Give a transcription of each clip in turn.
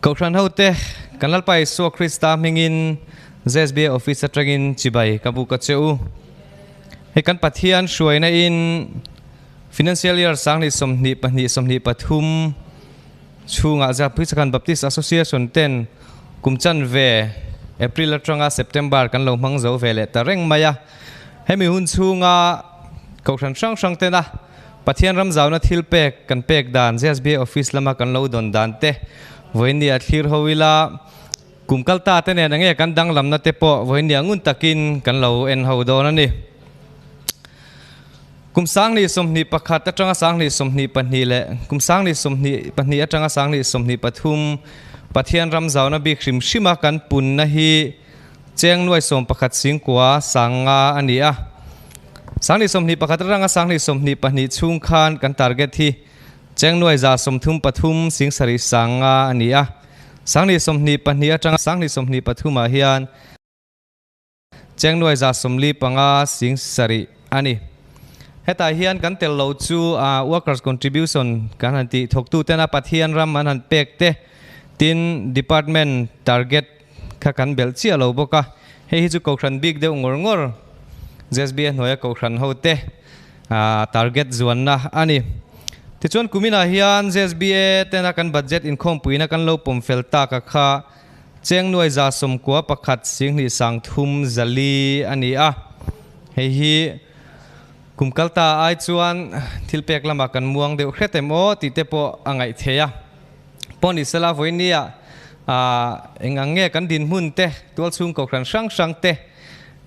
Kohhran hote, kan Lalpa Isua Krista hmingin ZSBA Office atangin chibai ka buk a che u. Hei kan Pathian hruaina in Financial Year 2022 23 chhungah Zapui Chakhan Baptist Association ten kum chanve April atanga September kan lo hmang zo ve leh ta reng mai a. Hemi hun chhunga Kohhran hrang hrang tena Pathian ram zauna thil pek kan pek dan ZSBA Office lama kan lo dawn dan te vawinia thlir ho ila kum kal ta te nen enge kan danglamna te pawh vawinia ngun takin kan lo en ho dawn a ni. Kum 2021 atanga 2022 leh kum 2022 atanga 2023 Pathian ram zauna bik hrim hrima kan punna hi Cheng nuai 11 singkua sanga a ni a. 2021 atanga 2022 chhung khan kan target hi cheng nuai 133 sing sarih sanga a ni a. 2022 atanga 2023 ah hian cheng nuai 145 sing sarih a ni. Hetah hian kan tel lo chu workers contribution kan han tih thawktu tena Pathian ram an han pek te tin department target kha kan belh chiah lo bawk a, hei hi chu Kohhran bik deuh ngawr ngawr ZSBA hnuaia Kohhran ho te target zuanna a ni. Tichuan kuminah hian ZSBA tena kan budget inkhawmpuina kan lo pawm fel tak a kha cheng nuai 91 singhnih 30 zali a ni a, hei hi kum kalta ai chuan thil pek lamah kan muang deuh hret em aw tih te pawh a ngaih theih a. Pawh ni sela vawinia eng ang nge kan dinhmun te, tualchhung Kohhran hrang hrang te,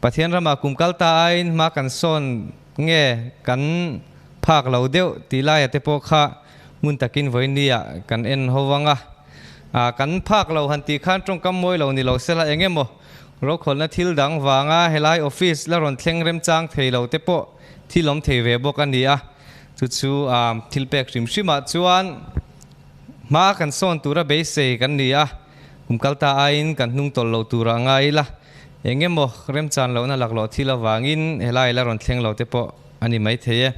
Pathian ramah kum kal ta aiin hma kan sawn nge kan phak lo deuh tih laia te pawh kha ngun takin vawinia kan en ho vang a. Kan phak lo han tih khan tawngkam mawi lo ni lo sela eng emaw rokhawlna thil dang vanga helai office la rawn thleng remchang thei lo te pawh thil awm thei ve bawk a ni a. Chu chu thil pek hrim hrimah chuan hma kan sawn tura beisei kan ni a, kum kal ta aiin kan hnung tawlh lo tura ngai ila, eng emaw remchan lohna laklawh thil avangin helai la rawn thleng lo te pawh a ni maithei e.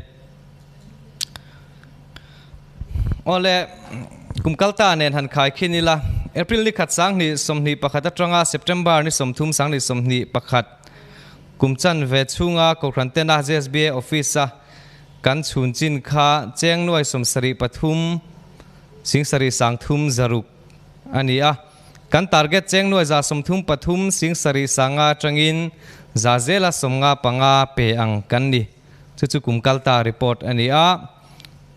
Awle, kum kal ta nen han khai khin ila, April ni khat 2021 atanga September ni 30 2021 kum chanve chhunga Kohhran tena ZSBA Office-a Kan chhun chin kha cheng nuai 73 sing sarih 300 zaruk a ni a. Kan target cheng nuai 133 sing sarih sanga atangin za zela 55 pe ang kan ni. Chu chu kum kalta report a ni a.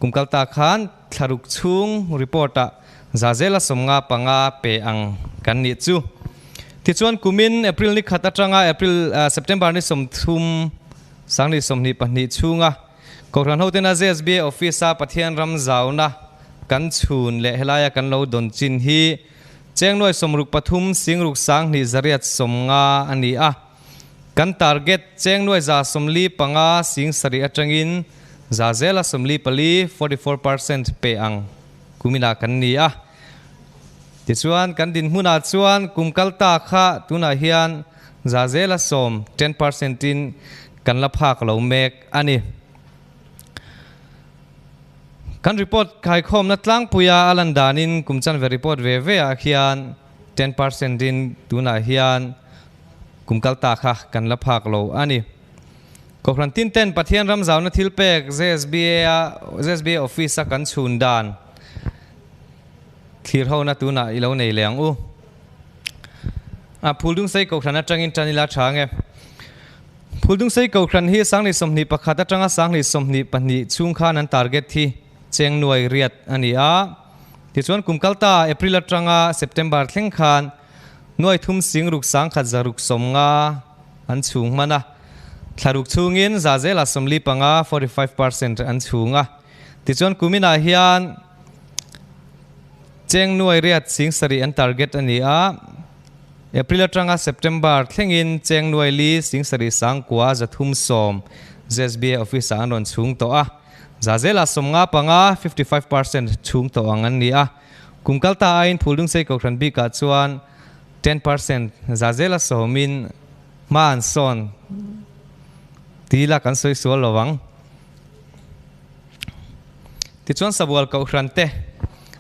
Kum kalta khan thlaruk chhung report ah za zela 55 pe ang kan ni chu. Tichuan kumin April ni khat atanga April September ni 30 2022 chhunga Kohhran hotena ZSBA Office-a Pathian ram zauna kan chhun leh helaia kan lo dawn chin hi cheng nuai 63 singruk 2 zariat 50 a ni a. Kan target cheng nuai 145 sing sarih atangin za zela 44, 44%, pe ang kumina kan ni a. Tichuan kan dinhmunah chuan kum kal ta kha tunah hian za zela 10, 10% in kan la phak lo mek a ni. Kan report khaikhawmna tlangpuia a lan danin kum chanve report ve ve ah khian 10% in tunah hian kum kal ta kha kan la phak lo a ni. Kohhran tin ten Pathian ram zauna thil pek ZSBA a ZSBA office a kan chhun dan thlir hona tunah i lo nei leh ang u. A Phuldung sei Kohhran atangin tan ila tha nge. Phuldung sei Kohhran hi 2021 atanga 2022 chhung khan an target hi cheng nuai riat a ni a. Tichuan kum kalta April atanga September thleng khan nuai thum singruk 100 zaruk 50 an chhung hman a. Thlaruk chhungin za zela 45, 45%, an chhung a. Tichuan kuminah hian cheng nuai riat sing sarih an target a ni a. April atanga September thlengin cheng nuai li sing sarih 9 310 ZSBA office ah an rawn chhung tawh a. Za zela 55, 55%, chhung tawh ang an ni a. Kum kalta aiin Phuldung sei Kohhran bikah chuan 10% za zela sawmin hma an sawn ti ila kan sawi sual lo ang. Tichuan Sabual Kohhran te.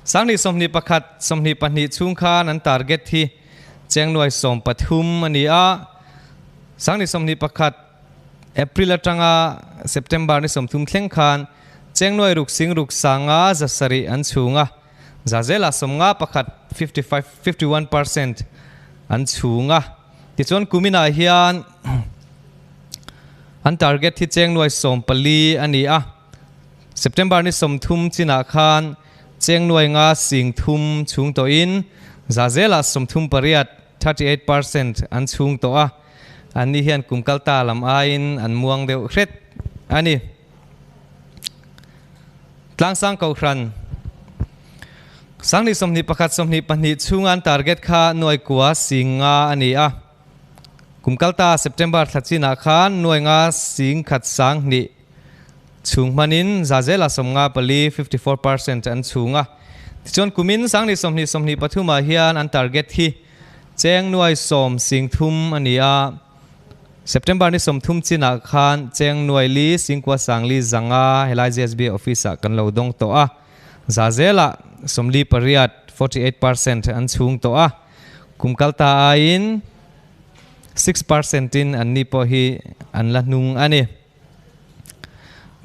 21, 22 chhung khan an target hi cheng nuai 13 a ni a. 2021 April atanga September ni 30 thleng khan cheng nuai ruk sing ruk sanga 700 an chhung a. Zazela 51, 55, 51% an chhung a. Tichuan kuminah hian an target hi cheng nuai 14 a ni a. September ni 30 chinah khan cheng nuai nga sing thum chhung tawhin zazela 38, 38% an chhung tawh a. An ni hian kum kalta lam aiin an muang deuh hret a ni. Tlangsang Kohhran 2021, 22 chhunga an target kha nuai kua sing nga a ni a. Kum kalta September thla chinah khan nuai nga sing khat sang hnih chhung hmanin zazela 54, 54% an chhung a. Tichuan kumin 2020, 23ah hian an target hi cheng nuai 10 sing thum a ni a. September ni 30 chinah khan cheng nuai li sing kua sang li zanga helai GSB office ah kan lo dawng tawh a. Zazela 48, 48% an chhung tawh a. Kum kalta aiin 6% in an ni pawh hi an la hnung a ni.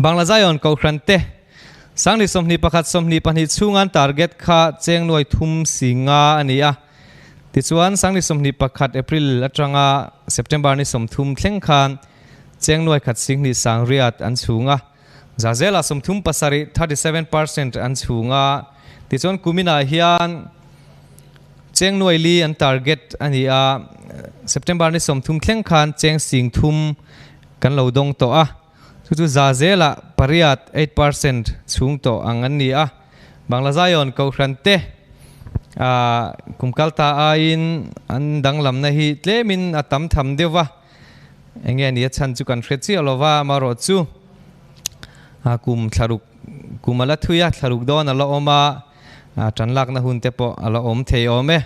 Bangla Zion Kohhran te 2021, 22 chhunga an target kha cheng nuai thum si nga a ni a. Tichuan 2021 April atanga September ni 30 thleng khan cheng nuai khat sing hnih sang riat an chhung a. Zazela 37, 37% an chhung a. Tichuan kuminah hian cheng nuai li an target a ni a. September ni 30 thleng khan cheng sing thum kan lo dawng tawh a. Chu chu zazela pariat, 8% chhung tawh ang an ni a. Bangla Zion Kohhran te kum kalta aiin an danglamna hi tlemin a tam tham deuh va. Enge ni a chhan chu kan hre chiah lova amarawh chu kum thlaruk kum ala thui a, thlaruk dawn ala awm a, tan lakna hun te pawh ala awm thei awm e.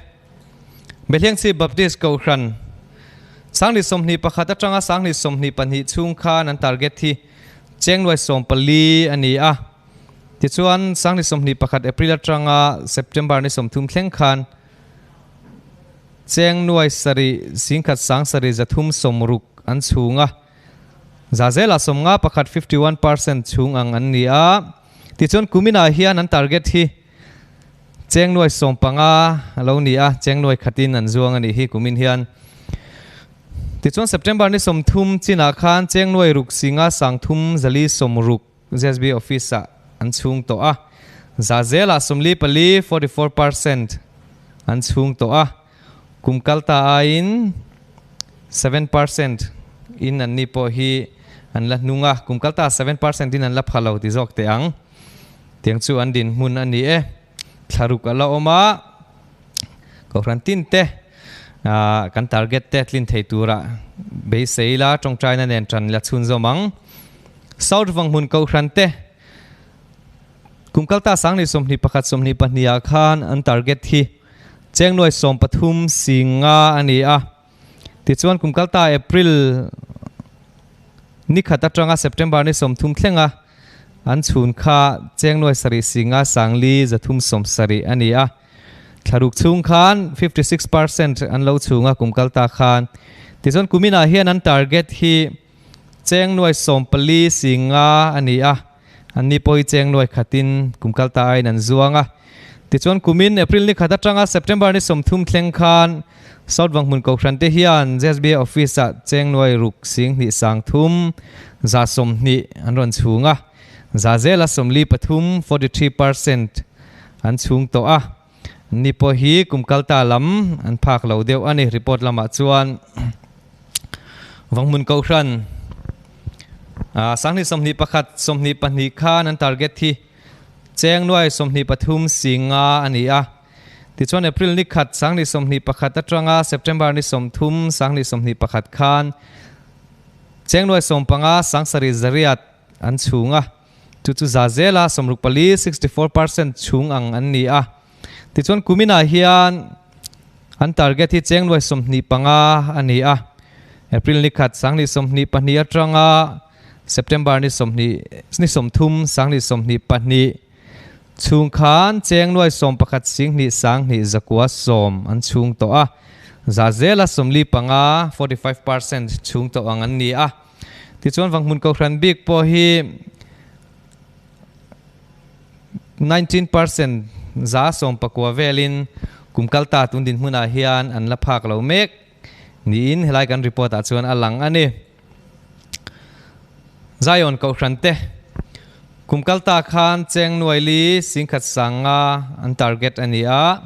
Behliangchhip Baptist Kohhran 2021 atanga 2022 chhung khan an target hi cheng nuai 14 a ni a. Tichuan 2021 April atanga September ni 30 thleng khan cheng nuai sarih sing khat sang sarih zathum 60 an chhung a. Zazela 51, 51% chhung ang an ni a. Tichuan kuminah hian an target hi cheng nuai 15 lo ni a, cheng nuai khatin an zuang a ni hi kumin hian. Tichuan September ni 30 chinah khan cheng nuai ruk singa sang thum zali 60 ZSB office ah an chhung tawh a. Zazela 44, 44% an chhung tawh a. Kum kalta aiin 7% in an ni pawh hi an la hnung a. Kum kalta 7% in an la pha lo ti zawk teh ang. Tiang chu an din hmun a ni e. Thlaruk ala awm a. Kohhran tin te kan target te tlin thei tura beisei la tawngtaina nen tan la chhun zawm ang. South Vanghmun Kohhran te kum kalta 2021, 22 ah khan an target hi cheng nuai 13 sing nga a ni a. Tichuan kum kalta April ni khat atanga September ni 30 thlenga an chhun kha cheng nuai sarih singa sangli zathum 70 a ni a. Thlaruk chhung khan 56% an lo chhunga kum kalta khan. Tichuan kuminah hian an target hi cheng nuai 14 singa a ni a. An ni pawh hi cheng nuai khatin kum kalta aiin an zuang a. Tichuan kumin April ni khat atanga September ni 30 thleng khan South Vanghmun Kohhran te hian ZSB office ah cheng nuai ruk sing hnih sang thum za 20 an rawn chhung a. Zazela 43, 43% an chhung tawh a. Ni pawh hi kum kalta lam an phak lo deuh a ni report lamah chuan. Vanghmun Kohhran 2021, 22 khan an target hi cheng nuai 23 sing nga a ni a. Tichuan April ni khat 2021 atanga September ni 30 2021 khan cheng nuai 15 sang sarih zariat an chhung a. Chu chu zazela 64, 64% chhung ang an ni a. Tichuan kuminah hian an target hi cheng nuai 25 a ni a. April ni khat 2022 atanga September ni 20 ni 30 2022 Chhung khan cheng nuai 11 singhnih 20 110 an chhung tawh a, za zela 45, 45%, chhung tawh ang an ni a. Tichuan Vanghmun Kohhran bik pawh hi 19% za 19 velin kum kalta tun dinhmunah hian an la phak lo mek niin helai kan report ah chuan a lang a ni. Zion Kohhran te kum kalta khan cheng nuai li singkhat sanga an target a ni a.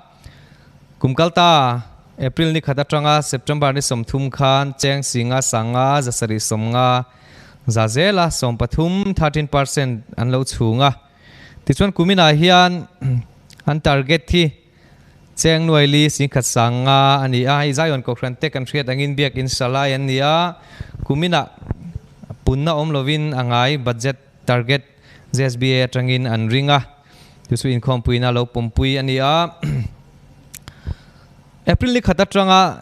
Kum kalta April ni khat atanga September ni 30 khan cheng singa sanga zasari 50 za zela 13 13% an lo chhunga. Tichuan kumina hian an target hi cheng nuai li singkhat sanga ani a. Hi Zion Kohhran te kan hriat angin biak in salai an ni a. Kumina punna awm lovin angai budget target ZSBA atangin an ringa. Chu inkhawm puina lo pumpui ani a. April ni khat atanga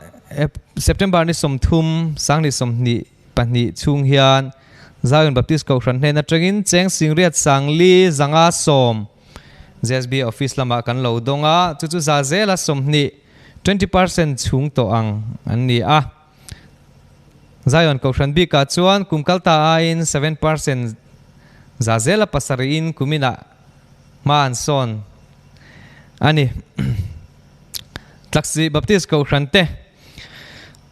September ni 30 sangni 22 chung hian Zion Baptist Kohhran hnen atangin cheng singriat sangli zanga 10 ZSB office lama kan lo donga. Chu chu za zela 20 20% chung to ang an ni a. Zion Kohhran bika chuan kum kalta ain 7% za zela pasariin kumina ma an son ani. Tlaksi Baptist Kohhran te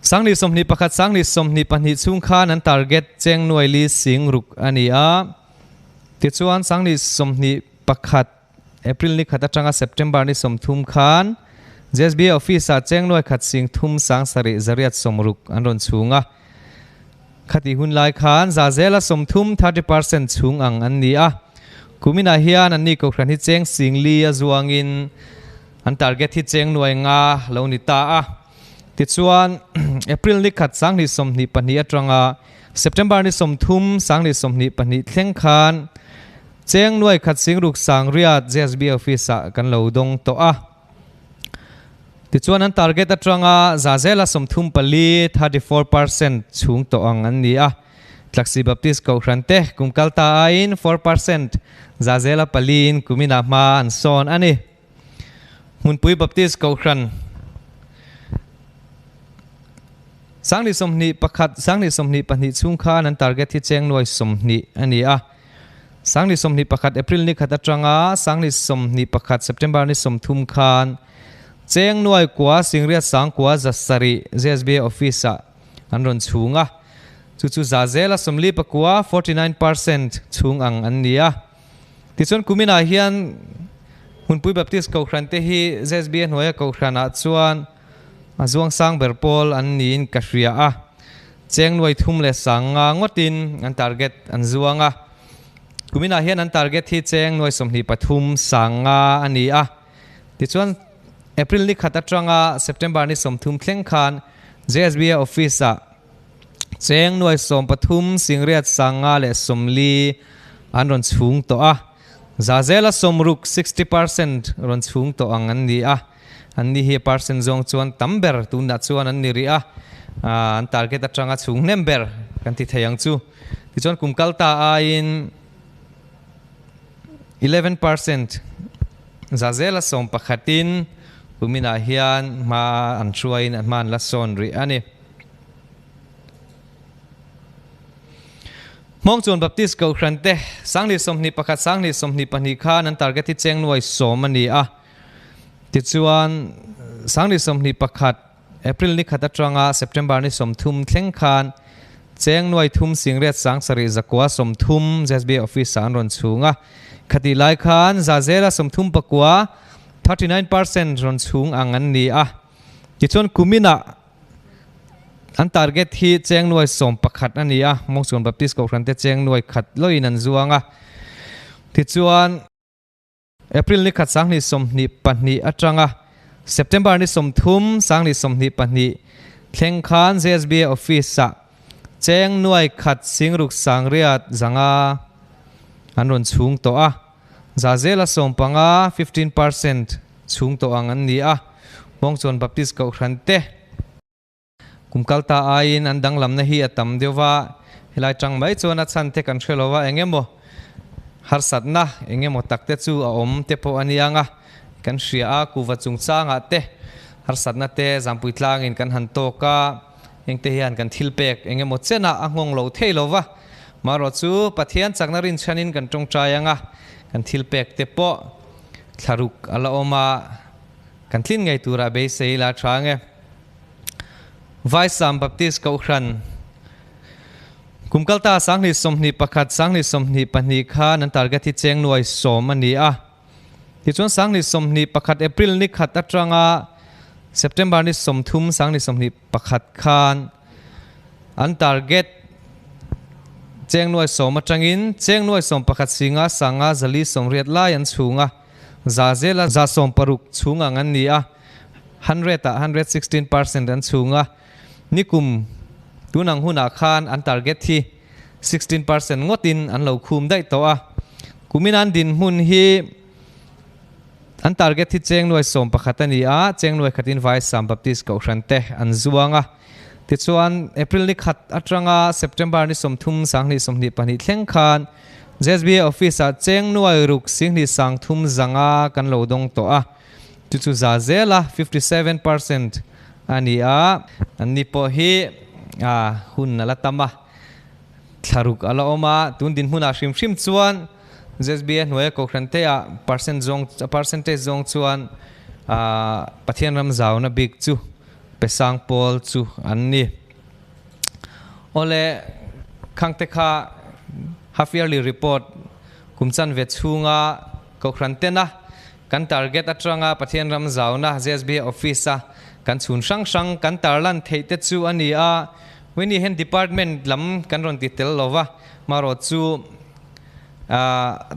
sangni 21 sangni 22 chung khan an target cheng nuai li singruk ani a. Tichuan sangni 21 April ni khat atanga September ni 30 khan ZSB office a cheng nuai khat sing thum sang sari zariat somruk an ron chunga. Khati hun lai khan za zela 30 30% chung ang an ni a. Kumina hian an ni Kohhran hi cheng singli a zuangin an target hi cheng nuai nga lo ni ta a. Tichuan April ni khat sangni 22 atanga September ni 30 sangni 22 thleng khan cheng nuai khat singruk sangriat ZSB office a kan lo dong to a. Tichuan an target atanga za zela 34 34% chung to ang an ni a. Tlaksi Baptist Kohhran te kum kalta ain 4% za zela palin kumina ma an son ani. Hmunpui Baptist Kohhran sangni 21 sangni 22 chung khan an target hi cheng nuai 20 ani a. Sangni 21 April ni khat atanga sangni 21 September ni 30 khan cheng nuai kwa singriat sang kwa zasari ZSB office a an ron chhunga. Chu chu za zela 49 49% chung ang an ni a. Tichuan kumina hian Hmunpui Baptist Kohhran te hi ZSB hnuaia Kohhrana chuan a zuang sang ber pawl an niin ka hria a. Cheng nuai thum le sanga ngotin an target an zuanga. Kumina hian an target hi cheng nuai 23 sanga ani a. Tichuan April ni khat atanga September ni 30 thleng khan ZSB office a cheng nuai 13 singriat sanga le 40 an ron chhung to a. Za zela 60 60% ron chhung to ang an ni a. An ni hi percent zong chuan tamber tuna chuan an ni ri a. An target atanga chhung nem ber kan ti theiang chu. Tichuan kum kalta ain 11% za zela 11 kumina hian ma an thuain an man la son ri ani. Mong chuan Baptist Kohhran te sangni 21 sangni 22 khan an target hi cheng nuai 10 ani a. Tichuan sangni 21 April ni khat atanga September ni 30 thleng khan cheng nuai thum singriat sang sari zakwa 30 ZSB office an ron chhunga. Khati lai khan za zela 39 39% ron chhung ang an ni a. Tichuan kumina an target hi cheng nuai 11 ani a. Mong chuan Baptist Kohhran te cheng nuai khat loin an zuanga. Tichuan April ni khat sangni 22 atanga September ni 30 sangni 22 thleng khan ZSB office a cheng nuai khat singruk sangriat zanga an ron chhung to a. Za zela 15 15% chhung to ang an ni a. Mong chuan Baptist Kohhran te kum kalta ain an danglam na hi atam deuwa. Helai tang mai chuan a chan te kan hrelowa engemaw Harsatna eng emaw tak te chu a awm te pawh a nia nga, kan hria a, kuva chungchangah te harsatna te zampui tlangin kan han tawk a, engte hian kan thil pek eng emaw chenah a nghawng lo thei lo va, marawh chu Pathian chakna rinchhanin kan tawngtai anga kan thil pek te pawh thlaruk a la awm a, kan tlin ngei turah beisei la tha ang e. Vaisam Baptist Kohhran Kum kalta 2021, 2022 khan an target hi cheng nuai sawm a ni a. Tichuan 2021 April ni khat atanga September ni 30 2021 khan an target cheng nuai sawm atangin cheng nuai sawm pakhat singa sanga zali sawmriat lai an chhung a, za zela 60% chhung ang an ni a, hundred ah 116% an chhung a. Nikum tunang hunah khan an target hi 16% ngawtin an lo khum daih tawh a. Kumin an dinhmun hi an target hi cheng nuai sawm pakhat a ni a, cheng nuai khatin Vaisam Baptist Kohhran te an zuang a. Tichuan April ni khat atanga September ni 30 2022 thleng khan JSBA office ah cheng nuai ruk singhnih sang thum zanga kan lo dawng tawh a. Chu chu za zela 57% a ni a. An ni pawh hi hun a la tam a, thlaruk a la awm a. Tun dinhmunah hrim hrim chuan ZBA hnuaia Kohhran te ah percent zawng percentage zawng chuan Pathian ram zauna bik chu pe sang pawl chu an ni. Awle khangte kha half yearly report kum chanve chhunga Kohhran tena Kan target atanga Pathian ram zauna ZSB office a kan chhun hrang hrang kan tarlan theih te chu a ni a, Winnie hian department lam kan rawn ti tel lo va, marawh chu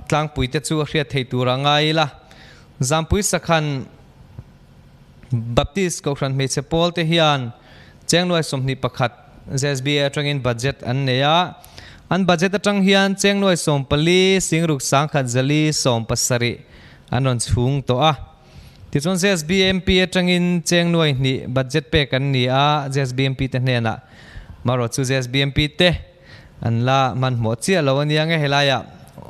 tlangpui te chu a hriat thei tur a ngai ila. Zampui Sakhan Baptist Kohhran hmeichhe pawl te hian Chengnuai 21 ZSB atangin budget an nei a, an budget atang hian Chengnuai 14 Singruk 10,000 zali 17 an rawn chhung tawh a. Tichuan ZSBMP atangin Chengnuai hnih budget pek an ni a, ZSBMP te hnenah marawh chu ZSBMP te an la hmanhmawh chiah lo a nia nge helaiah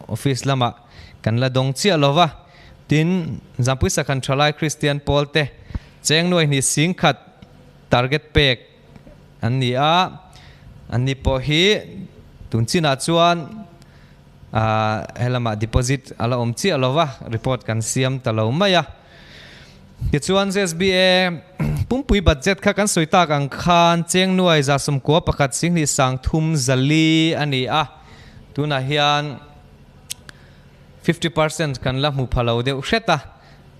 office lamah kan la dawng chiah lo va. Tin, Zampui Sakhan Thalai Kristian pawl te Chengnuai hnih 10,000 target pek an ni a, an ni pawh hi tun chinah chuan helamah deposit a la awm chiah lo va, report kan siam ta lo mai a. Tichuan ZSBA pumpui budget kha kan sawi tak ang khan cheng nuai 91 singhnih 30 zali a ni a, tunah hian 50% kan la hmu pha lo deuh hret a.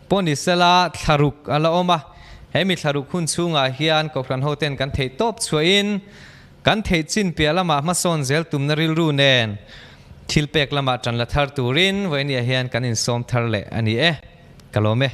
Pawh ni sela thlaruk a la awm a, he mi thlaruk hun chhungah hian Kohhran hoten kan theih tawp chhuahin kan theih chin piah lamah hmasawn zel tumna rilru nen thil pek lamah tan la thar turin vawinia hian kan insawm thar leh a ni e. Ka lawm e.